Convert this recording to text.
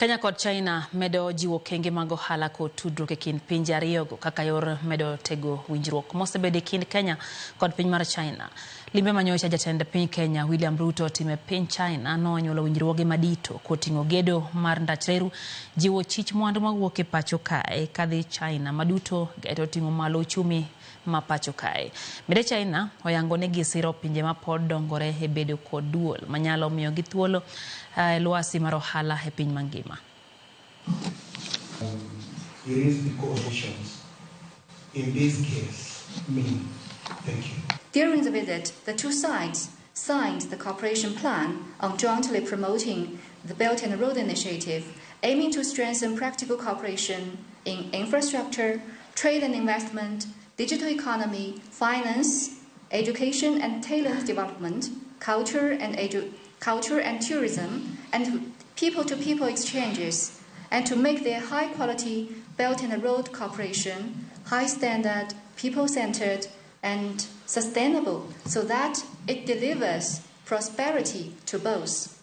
Kenya kod China medo jiwo okenge mag ohala kod tudruok e kind pinje ariyogo kaka yor medo tego winjruok mosebedo e kind Kenya kod piny mar China. Limbe manyocha jatend piny Kenya William Ruto otimo e piny China nonyuolo winjruoge madito koting'o gedo mar ndach reru, jiwo chich mwandu mawuok e pacho kae kadhi China maduto geto ting'o malo uchumi ma pacho kae. Bende China oyango ni gisiro pinje mapod dongore e bedo kod duol manyalo miyogi thuolo e lwasi mar ohala e piny mangima. It is because in this case, me. Thank you. During the visit, the two sides signed the cooperation plan on jointly promoting the Belt and Road Initiative, aiming to strengthen practical cooperation in infrastructure, trade and investment, digital economy, finance, education and talent development, culture and tourism, and people-to-people exchanges, and to make their high-quality Belt and Road cooperation high-standard, people-centered, and sustainable, so that it delivers prosperity to both.